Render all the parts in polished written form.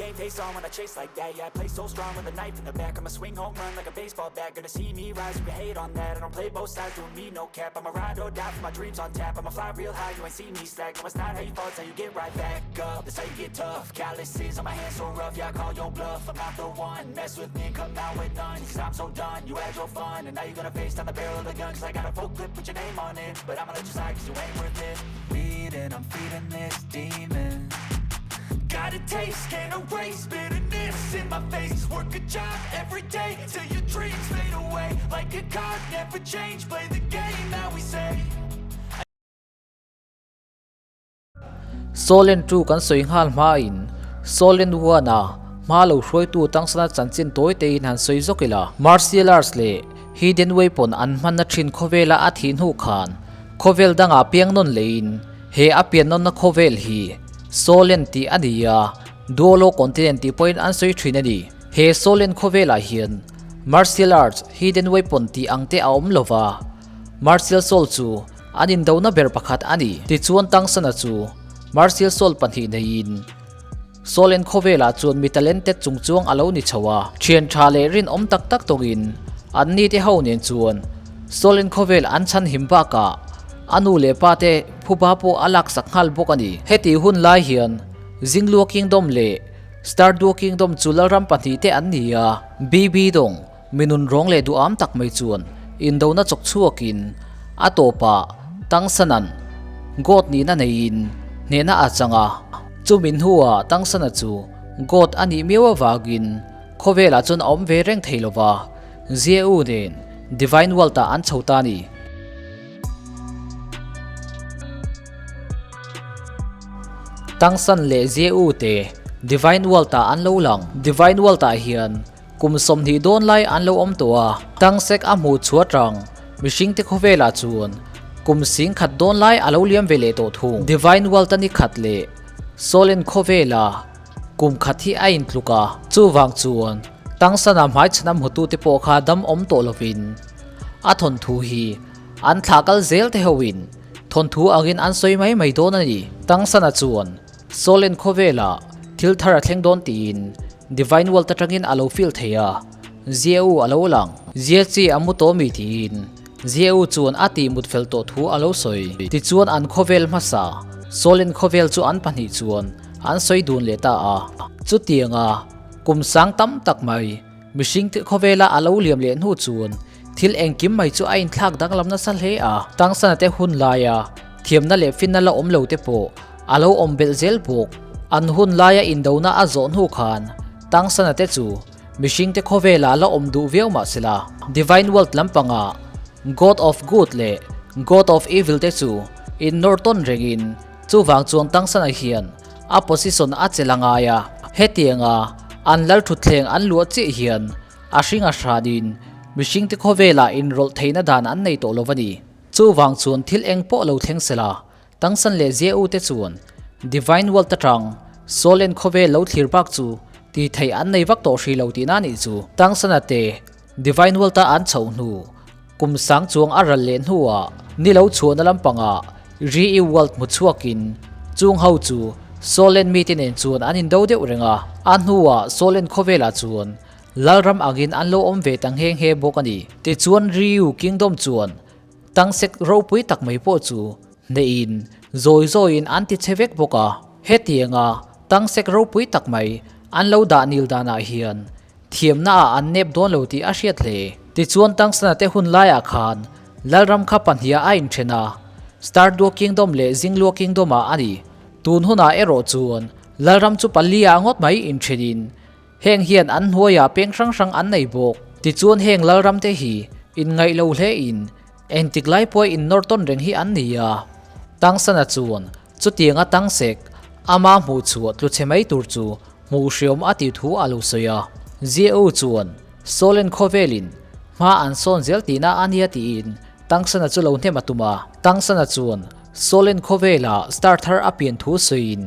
game face on when I chase like that. Yeah, I play so strong with a knife in the back. I'ma swing home run like a baseball bat. Gonna see me rise, you can hate on that. I don't play both sides, doing me no cap. I'ma ride or die for my dreams on tap. I'ma fly real high, you ain't see me slack. No, it's not how you fall, it's how you get right back up. That's how you get tough. Calluses on my hands so rough, yeah, I call your bluff. I'm not the one, mess with me and come out with none. Cause I'm so done, you had your fun. And now you're gonna face down the barrel of the gun. Cause I got a full clip, put your name on it. But I'ma let you slide cause you ain't worth it. Bleeding, I'm feeding this demon. Got a taste, can't erase bitterness in my face. Work a job every day till your dreams fade away. Like a card, never change, play the game that we say. Solen 2 kan sawi nghal hmain Solen 1 a hma lo hruaitu tangsana chanchin tawi tein han sawi zawk ila. Martial arts leh hidden weapon an hmanna thin khawvela a thih hnu khan khawvel dangah piang nawn leiin he a pian nawnna khawvel hi Solen tih a ni a, Duolo continent tih pawhin an sawi thin a ni. He Solen khawvelah hian martial arts hidden weapon tih ang te a awm lova, martial soul chu an indona ber pakhat a ni. Tichuan Tangsana chu martial soul pahnih neiin Solen khawvelah chuan mi talented chung chuang a lo ni chho a, thian tha leh rinawm tak tak tawngin an ni te ho nen chuan Solen khawvel an chhan him bakah a nu leh pa te phuba pawh a laksak nghal bawk a ni. Heti hun lai hian Zinglua Kingdom leh Starduo Kingdom chu lalram pahnih te an ni a, BB dawng mi nun rawng leh duham tak mai chuan indona chawk chhuakin a tawpah Tangsanan God nihna neiin hnehna a chang a. Chumi hnuah Tangsana chu God a nih miau avangin khawvelah chuan a awm ve reng thei lova, Zieu nen Divine World-ah an chho ta a ni. Tangsan leh Zieu te Divine World-ah an lo lang. Divine World-ah hian Kum 20 dawn lai an lo awm tawh a, Tangsek a hmuh chhuah tang mihringte khawvelah chuan kum 10,000 dawn lai a lo liam ve leh tawh thung. Divine World a ni khat leh Solen khawvela kum khat hi a intluk a, chuvang chuan Tangsana hmaichhana hmutute pawh kha dam awm tawh lovin a thawnthu hi an thlah kal zel te hoin thawnthu angin an sawi mai mai dawn a ni. Tangsana chuan Solen khawvela thil thar a thleng dawn tiin Divine World atangin a lo feel thei a, Zieu a lo lang. Zia chi a mu tawh mi tiin Zieu chuan a tih mut fel tawh thu a lo sawi. Tichuan an khawvel hmasa, Solen khawvel chu an pahnih chuan an sawi dun leh ta a. Chutianga kum sang tam tak mai mihring khawvela a lo liam leh hnu chuan thil engkim mai chu a inthlak danglam nasa hle a. Tangsana te hun laia thiamna leh finna la awm lo te pawh A lo awm belh zel bawk. An hun laia indona a zawh hnu khan Tangsana te chu mihringte khawvelah la awm duh viau mah sela, Divine World lampangah God of Good leh God of Evil te chu innawr tawn rengin chuvang chuan Tangsana hian a position a che la ngai a. Hetianga an lal thutthleng an luah chiah hian a hring a hranin mihringte khawvelah inrawlh theihna dan an nei tawh lo a ni. Chuvang chuan thil eng pawh lo thleng sela, Tangsan leh Ziau te chuan Divine World atang Solen khawvel lo thlir bak chu ti thei an nei vak tawh hri lo tihna nih chu. Tangsana te Divine World a an chhoh hnu kum sang chuang a ral leh hnuah ni lo chhuahna lampangah Ri-i World hmu chhuakin chung ho chu Solen mite nen chuan an indo deuh reng a. A hnuah Solen khawvelah chuan Lalram angin an lo awm ve ta nghe nghe bawk a ni. Tichuan Ri-u Kingdom chuan Tangsek ropui tak mai pawh chu hneihin zawi zawiin an ti che vek bawk a. Hetianga tangsek ropui tak mai an lo dah nil danah hian thiamna ah an nep dawn lo tih a hriat hle. Tichuan Tangsana te hun laiah khan Lalram kha pahniha a inthen a, Starduo Kingdom leh Zingluo Kingdom ah a ni. Tun hunah erawh chuan Lalram chu pali ah ngawt mai inthenin Heng hian an hnuaiah peng hrang hrang an nei bawk. Tichuan heng lalram te hi inngaih lo hle in engtik lai pawh innawr tawn reng hi an ni a. Tangsana chuan chutianga tangsek ama hmuh chhuah tlu chhe mai tur chu hmuh hriawm a tih thu a lo sawi a. Ziau chuan Solen khawvelin hma an sawn zel tihna a nia tiin Tangsana chu lo hnem a tum a. Tangsana chuan Solen khawvela star thar a pian thu sawiin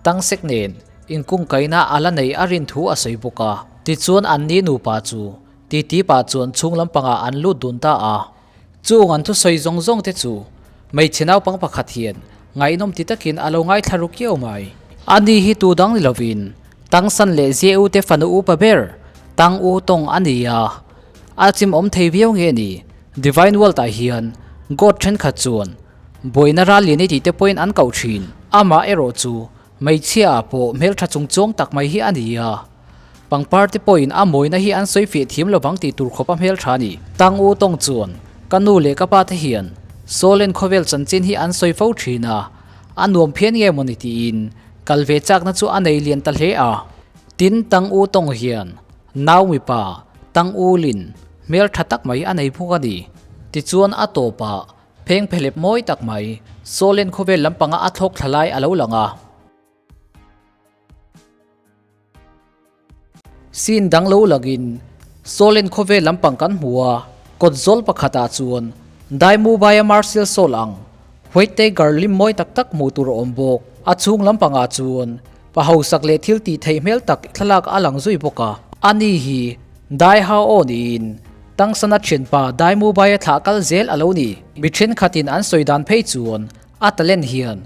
Tangsek nen Inkungkaina a la nei a rin thu a sawi bawk a. Tichuan an ni nupa chu titi pah chuan chhung lampangah an lut dun ta a. Chung an thusawi zawng zawng te chu hmeichhe naupang pakhat hian ngaihnawm ti takin a lo ngaithla ru kiau mai. Ani hi tu dang ni lovin. Tang San leh Zia U te fanu upa ber Tang U tawng a ni a, a chim awm thei viau nge ni? Divine World ah hian God thenkhat chuan buaina ral lian i tih te pawhin an koh thin. Amah erawh chu hmeichhia ah pawh hmeltha chung chuang tak mai hi a ni a, pangpar te pawhin a mawina hi an sawi fiah thiam lovang tih tur khawpa hmeltha a ni. Tang U tawng chuan ka nu leh ka pa te hian Solen khawvel chanchin hi an sawi fo thin a, a nuam phian nge mawni tiin kal ve chakna chu a nei lian ta hle a. Tin, Tang U tawng hian nau mipa Tang U Lin hmel tha tak mai a nei bawk a ni. Tichuan a tawpah pheng phelep mawi tak mai Solen khawvel lampanga a thlawk thla lai a lo lang a. Scene dang lo langin Solen khawvel lampang kan hmu a, kawt zawl pakhatah chuan Daimu Baia Martial Soul ang White Tiger lim mawi tak tak hmuh tur a awm bawk. A chhung lampangah chuan pa hausak leh thil tih theih hmel tak thlalak a lang zui bawk a. Ani hi Dai Hao Aw niin Tangsana thianpa Daimu Baia thlah kal zel a lo ni. Mi thenkhatin an sawi dan phei chuan a talent hian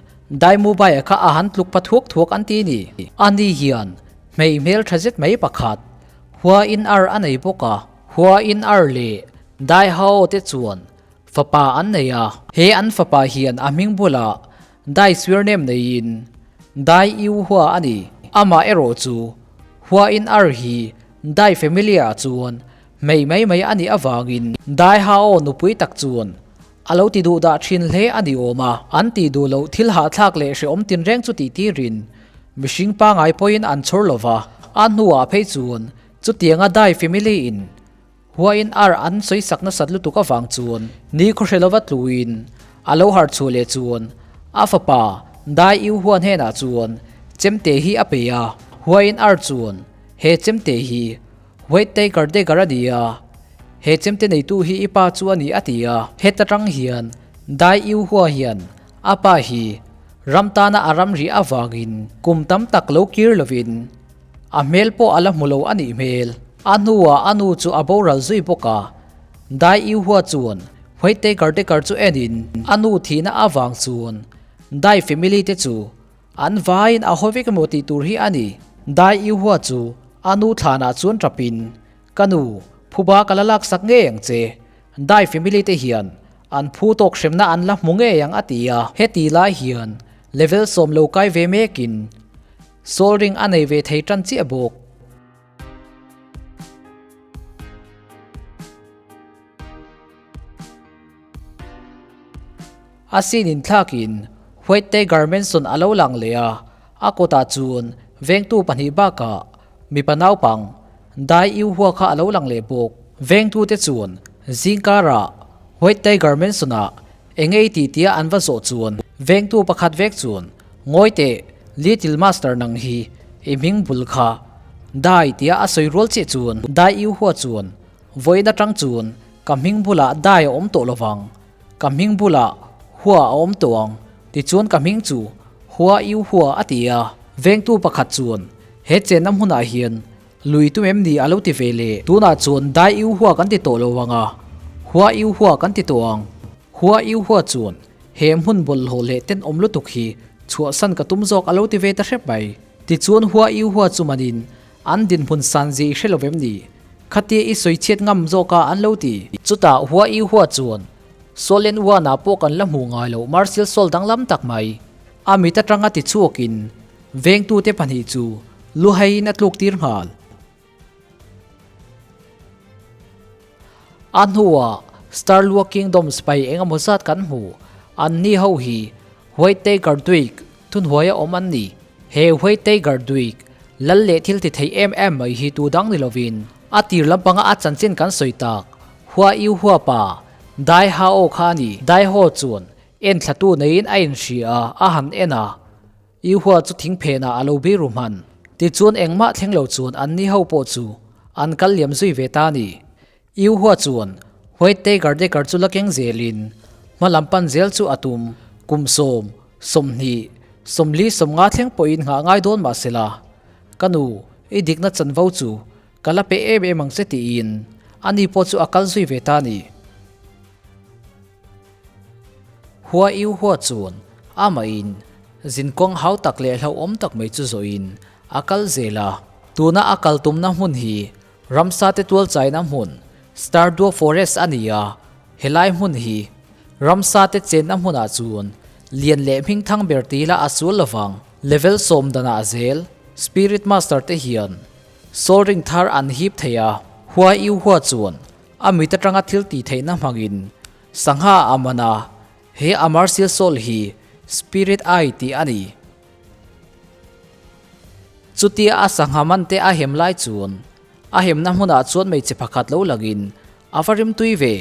Daimu Baia kha a han tluk pa thuak thuak an ti ni. Ani hian hmei hmel tha zet mai pakhat Hua In Ar a nei bawk a. Hua In Ar leh Dai Hao te chuan fapa an nei a. He an fapa hian a hming bulah Dai Surname neiin Dai Yu Hua a ni. Amah erawh chu Hua In Ar hi Dai family ah chuan hmei mai mai a nih avangin Dai Hao nupui tak chuan A lo ti duh dah thin hle a ni awm a, an tih duh loh thil hahthlak leh hrehawm tinreng chu tih tirin mihring pangai pawhin an chhawr lo va, a hnuah phei chuan chutianga dai family in huain ar an sawi sak nasat lutuk avang chuan ni khawhre lova tluin a lo harh chhuah leh chuan a fapa dai iu huan hnenah chuan chemte hi a pe a, huain ar chuan he chemte hi White Tiger Dagger a ni a, he chemte neitu hi i pa chu a ni a ti a. Heta tang hian Dai Yu Hua hian a pa hi ram tana a ram rih avangin kum tam tak lo kir lovin a hmel pawh a la hmu lo a nih hmel. A hnuah a nu chu a boral zui bawk a, Dai Yu Hua chuan White Tiger Dagger chu enin a nu thihna avang chuan Dai family te chu An vaiin a haw vek emaw tih tur hi a ni. Dai Iuhua chu a nu thlanah chuan tapin, Ka nu, phuba ka la laksak ngei ang che. Dai family te hian an phu tawk hremna an la hmu ngei ang a ti a. Heti lai hian level sawm lo kai ve mekin Soul Ring a nei ve thei tan chiah bawk. A sin inthlakin White Tiger Mansion a lo lang leh a, a kawtah chuan vengtu pahnih bakah mipa naupang Dai Yu Hua kha a lo lang leh bawk. Vengtute chuan zingkarah White Tiger Mansion-ah eng ei tih tia an va zawh chuan vengtu pakhat vek chuan Ngawi teh, Little Master nang hi i hming bul kha Dai tia a sawi rual chiah chuan Dai Yu Hua chuan Vawiin atang chuan Ka hming bulah dai a awm tawh lovang, ka hming bulah hua a awm tawh ang, tichuan ka hming chu Hua Iu Hua a ti a. Vengtu pakhat chuan, He chenna hmunah hian lui tum em ni a lo ti ve le? Tunah chuan Dai Iu Hua kan ti tawh lo ang a, Hua Iu Hua kan ti tawh ang. Hua Iu Hua chuan, He hmun bawlhhlawh leh tenawm lutuk hi chhuahsan ka tum zawk a lo ti ve ta hrep mai. Tichuan Hua Iu Hua chu manin An dinhmun san zia i hre lo vem ni? Khatia i sawi chhiat ngam zawk a an lo ti. Chutah Hua I Hua chuan Solen Uana pawh kan la hmuh ngai loh Martial Soul danglam tak mai. A mit atanga ti chhuakin vengtute pahnih chu lu haiin a tluk tir nghal. A hnuah Star Lua Kingdom sipai eng emaw zat kan hmu. An ni ho hi White Tiger Duik thunhuaia awm an ni. He White Tiger Duik lal leh thil ti thei em em mai hi tu dang ni lovin a tir lampanga a chanchin kan sawi tak Hua Iu Hua pa Dai Hao kha a ni. Dai Hao chuan en thlatu neiin a inhria a, a han en a. I hua chu thing phenah a lo bei ru hman. Tichuan engmah thleng lo chuan an ni ho pawh chu an kal liam zui ve ta a ni. I hua chuan White Tiger Decker chu la keng zelin hma lam pan zel chu a tum. Kum sawm, 20, 40, 50 thleng pawhin nghah ngai dawn mah sela, ka nu, i dikna chanvo chu ka la pe em em ang che tiin ani pawh chu a kal zui ve ta a ni. Hua Iu Hua chuan amahin zinkawng hau tak leh hlauhawm tak mai chu zawhin a kal zel a. Tuna a kal tumna hmun hi ramsa te tual chaina hmun Starduo Forest a ni a, helai hmun hi ramsa te chenna hmunah chuan lian leh hming thang ber ti ila a sual lovang. Level sawm danah zel Spirit Master te hian Soul Ring thar an hip thei a, Hua Yu Hua chuan a mit atanga thil tih theihna hmangin sangha a man a, he a Martial Soul hi Spirit Eye tih a ni. Chutia a sangha man te a hem lai chuan a hemna hmunah chuan hmeichhe pakhat lo langin a va rimtui ve,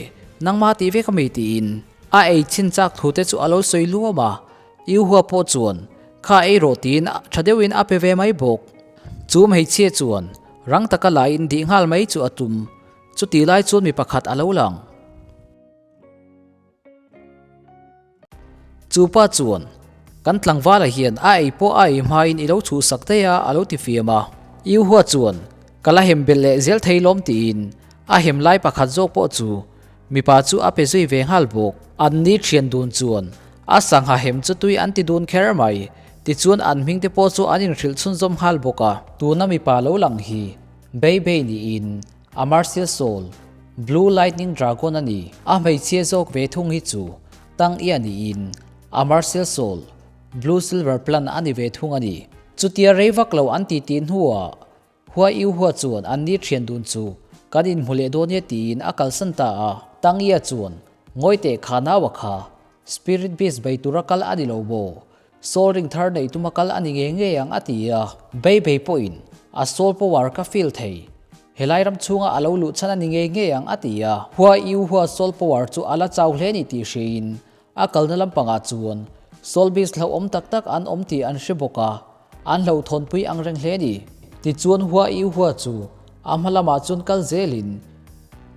nangmah tih vek ami tiin a ei chhin chak thu te chu a lo sawi luam a, Iuhua pawh chuan kha ei rawh tiin tha deuhin a pe ve mai bawk. Chu hmeichhia chuan rang taka la in dih nghal mai chu a tum, chuti lai chuan mi pakhat a lo lang. Chu pa chuan, Kan tlangvala hian a ei pawh a ei hmain i lo chhuhsak daih a, a lo ti fiam a. Iuhua chuan, Ka la hem belh leh zel thei lawm tiin a hem lai pakhat zawk pawh chu mipa chu a pe zui ve nghal bawk. An ni thian dun chuan a sangha hem chu tui an ti dun kher mai. Tichuan an hming te pawh chu an inhrilh chhunzawm nghal bawk a. Tuna mipa lo lang hi Bei Bei niin a Martial Soul, Blue Lightning Dragon a ni. A hmeichhia zawk ve thung hi chu Tang Ia niin a Martial Soul, Blue Silver Plant a ni ve thung a ni. Chutia rei vak lo an ti tih hnuah Hua Yu Hua chuan an ni thian dun chu kan inhmu leh dawn e tiin a kalsan ta a. Tang Ia chuan ngawi teh kha naua kha Spirit Beast bei tura kal a ni lo maw? Soul ring thar nei tuma kal a ni ngei ngei ang a ti a. Bei bei pawhin a soul power ka feel thei. Helai ram chhunga a lo luh chhan a ni ngei ngei ang a ti a. Hua Yu Hua soul power chu a la chau hle ni tih hriain a kalna lampangah chuan soul beast hlauhawm tak tak an awm tih an hre bawk a, an hlauhthawnpui ang reng hle ni. Tichuan Hua Yu Hua chu a hma lamah chuan kal zelin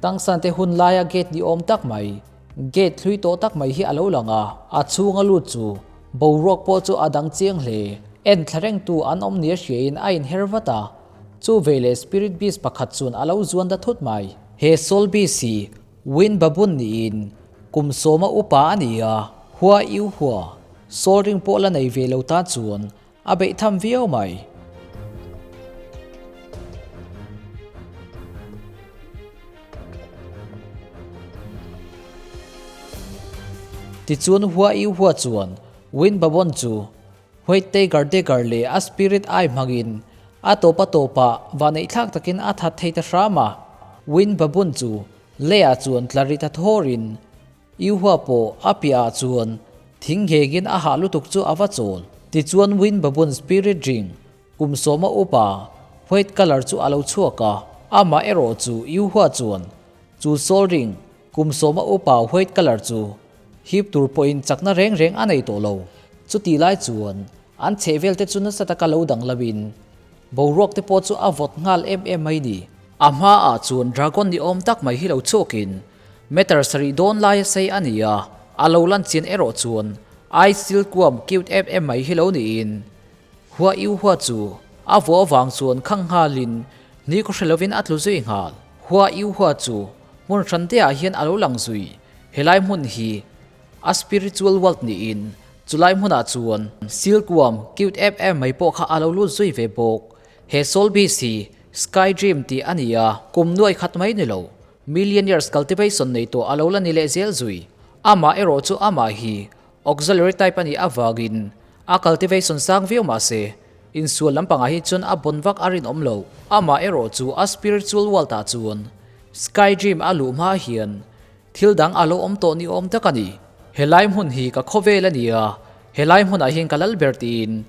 Tangsan te hun laia gate ni awm tak mai, gate hlui tawh tak mai hi a lo lang a, a chhunga lut chu boruak pawh chu a dang chiang hle. En thla rengtu an awm nia hriain a inher vat a, chu veleh Spirit Beast pakhat chuan a lo zuan ta thut mai. He Soul Beast hi Wind Baboon niin kum sawma upa a ni a, Hua Yu Hua, Soul Ring pawh la nei ve lo tan chuan A beih tham viau mai. Tichuan Hua Yu Hua chuan Win Babon chu White Tiger Dagger leh a Spirit Eye hmangin a tawp a tawpah vaneihthlak takin a that thei ta hram a. Win Babon chu leiah chuan tla ri ta thawrin Iuhua pawh a piah ah chuan thing nghengin a hah lutuk chu a va chawl. Tichuan Win Baboon Spirit Ring kum sawma upa white colour chu a lo chhuak a, amah erawh chu Iuhua chuan chu Soul Ring kum sawma upa white colour chu hip tur pawhin chakna reng reng a nei tawh lo. Chutih lai chuan an chhehvel te chu nasa taka lo dang lovin boruak te pawh chu a vawt nghal em em mai ni. A hmaah chuan dragon ni awm tak mai hi lo chhuakin Meter sarih dawn laia sei a ni a, a lo lan chian erawh chuan ice steel kuam cute em em mai hi lo niin Hua Yu Hua chu a vuah avang chuan khang nghalin ni khaw hre lovin a tlu zui nghal. Hua Yu Hua chu hmun hran te ah hian a lo lang zui, helai hmun hi a spiritual world niin chulai hmunah chuan steel kuam cute em em mai pawh kha a lo lut zui ve bawk. He Soul Beast hi Sky Dream tih a ni a, kum nuai khat mai ni lo. Millionaires cultivation nei tawh a lo la ni leh zel zui. Amah erawh chu amah hi auxiliary type a nih avangin a cultivation sang viau mah se, insual lampangah hi chuan a bawn vak a rinawm lo. Amah erawh chu a spiritual world ah chuan Sky Dream a luh hma hian thil dang a lo awm tawh ni awm tak a ni. Helai hmun hi ka khawvel a ni a, helai hmunah hian ka lal ber tiin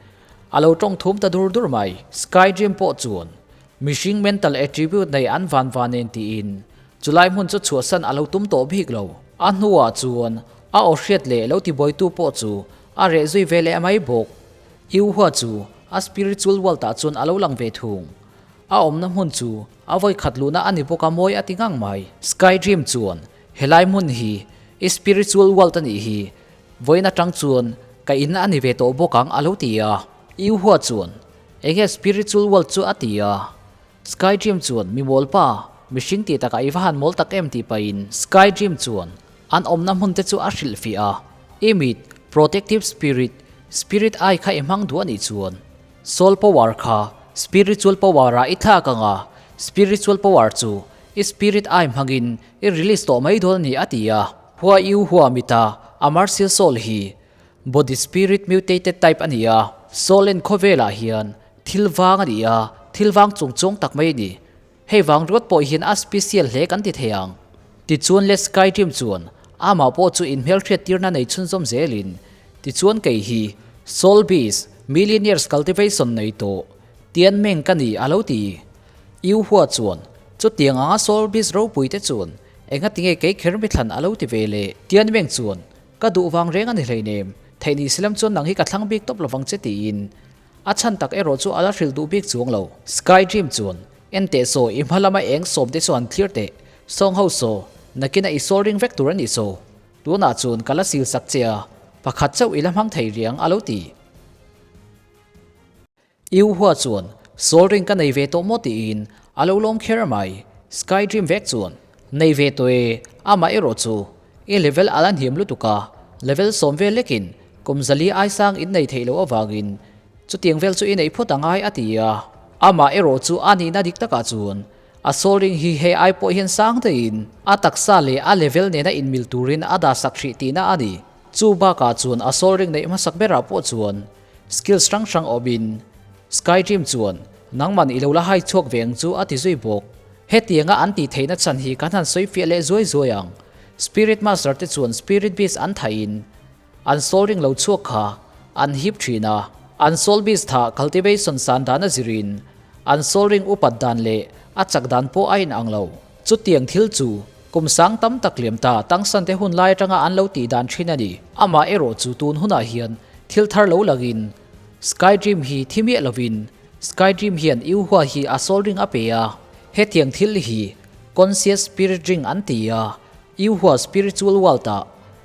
a lo tawng thum ta dur dur mai. Sky Dream pawh chuan Mihring mental attribute nei an van van nen tiin chulai hmun chu chhuahsan a lo tum tawh bik lo. A hnuah chuan a aw hriat leh lo tibuaitu pawh chu a reh zui ve leh mai bawk. Iuhua chu a spiritual world ah chuan a lo lang ve thung. A awmna hmun chu a vawi khat luhna a ni bawk a mawi a ti ngang mai. Sky Dream chuan helai hmun hi i spiritual world a nih hi, vawiin atang chuan ka in a ni ve tawh bawk ang a lo ti a. Iuhua chuan Enge spiritual world chu a ti a, Sky Dream chuan mi mawl pa, mihring tih takah i va han mawl tak em tih pahin Sky Dream chuan an awmna hmun te chu a hrilhfiah a, I mit, protective spirit, spirit eye kha i hmang duh a nih chuan soul power kha Spiritual power ah i thlak ang a, spiritual power chu i spirit eye hmangin i release tawh mai dawn a ni a ti a. Hua Yu Hua mita a martial soul hi body spirit mutated type a ni a, soul en khawvelah hian thil vang a ni a, thil vang chung chuang tak mai a ni. Hei vang ruat pawh hian a special hle kan ti thei ang. Tichuan le Sky Dream chuan amah pawh chu inhmelhriat tirna nei chhunzawm zelin tichuan kei hi Soul Beast Millionaires Cultivation nei tawh Tian Meng ka ni a lo ti. Yu Hua chuan chutiang anga Soul Beast ropui te chuan engatinge kei kher mi thlan a lo ti ve le. Tian Meng chuan ka duh vang reng a ni hleinem, theih ni silam chuan nang hi ka thlang bik tawp lovang che tiin A chhan tak erawh chu a la hrilh duh bik chuang lo. Sky Dream chuan, En teh saw, i hma lama eng sawm te chuan thlir teh. Sawng ho saw, nakina i sawl ring vek tur a nih saw. Tunah chuan ka la sil sak che a, pakhat chauh i la hmang thei riang a lo ti. Iu Hua chuan, Sawl ring ka nei ve tawh maw tiin a lo lawm kher mai. Sky Dream vek chuan, Nei ve tawh e, amah erawh chu i level a la hniam lutuk a, level sawm vel lekin kum zali ai sang in nei theih loh avangin chutiang vel chu i neih phawt angai a ti a. Amah erawh chu a nihna dik takah chuan a soul ring hi hei ai pawh hian sang daihin a taksa leh a level nena inmil turin a dah sak hrih tihna a ni. Chu bakah chuan a soul ring neih hmasak berah pawh chuan skills hrang hrang awmin Sky Dream chuan nangman i lo la hai chhuak ve ang chu a ti zui bawk. Hetianga an tih theihna chhan hi kan han sawi fiah leh zuai zuai ang. Spirit Master te chuan Spirit Beast an thaihin an soul ring lo chhuak kha an hip thin a. An soul beast tha cultivation san dan a zirin an soul ring upat dan leh a chak dan pawh a inang lo. Chutiang thil chu kum sang tam tak liam ta tangsan te hun lai atanga an lo tih dan thin a ni. Amah erawh chu tun hunah hian thil thar lo langin Sky Dream hi thi miah lovin Sky Dream hian Yu Hua hi a soul ring a pe a, hetiang thil hi Conscious Spirit Ring an ti a, Yu Hua Spiritual World ah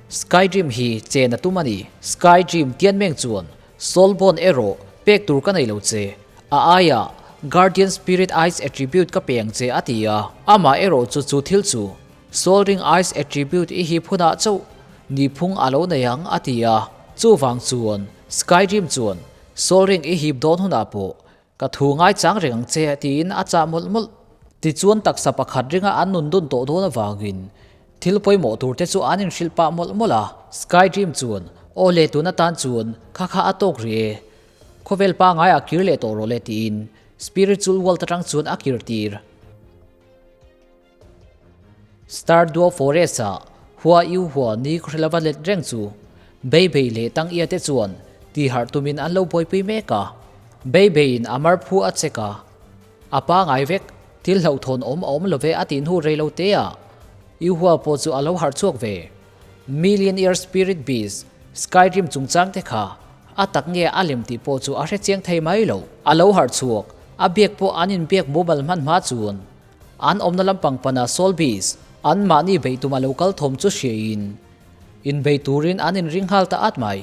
Sky Dream hi chen a tum a ni. Sky Dream Tianmeng chuan Soul Bond erawh pek tur ka nei lo che, a aiah Guardian Spirit Eyes Attribute ka pe ang che a ti a, amah erawh chu chu thil chu Soul Ring Eyes Attribute i hip hunah chauh nihphung a lo nei ang a ti a, chuvang chuan Sky Dream chuan Soul ring i hip dawn hunah pawh ka thu ngaichang reng ang che tiin a chah mawlh mawlh. Tichuan taksa pakhat ringa an nun dun tawh dawn avangin thil pawimawh tur te chu an inhrilh pah mawlh mawlh a. Sky Dream chuan aw le tun atan chuan kha kha a tawk rih e, khawvel pangaiah kir leh tawh rawh le tiin Spiritual World atang chuan a kir tir. Star Duo Forest ah Hua Yu Hua ni khawhrelava let reng chu Bei Bei leh Tang Ia te chuan ti harh tumin an lo buaipui mek a. Bei Bei in a mar phu a check a, a pangai vek, thil hlauhthawn awm a awm love a tih hnu rei lo te ah Yu Hua pawh chu a lo harh chhuak ve. Million Year Spirit Beast, Sky Dream chungchang te kha a tak nge a lem tih pawh chu a hrechiang thei mai lo. A lo harh chhuak, a biak pawh an inbiak mumal hman hma chuan An awmna lampang pana Soul Beast an mahni beih tuma lo kal thawm chu hriain inbei turin an inring nghal ta at mai.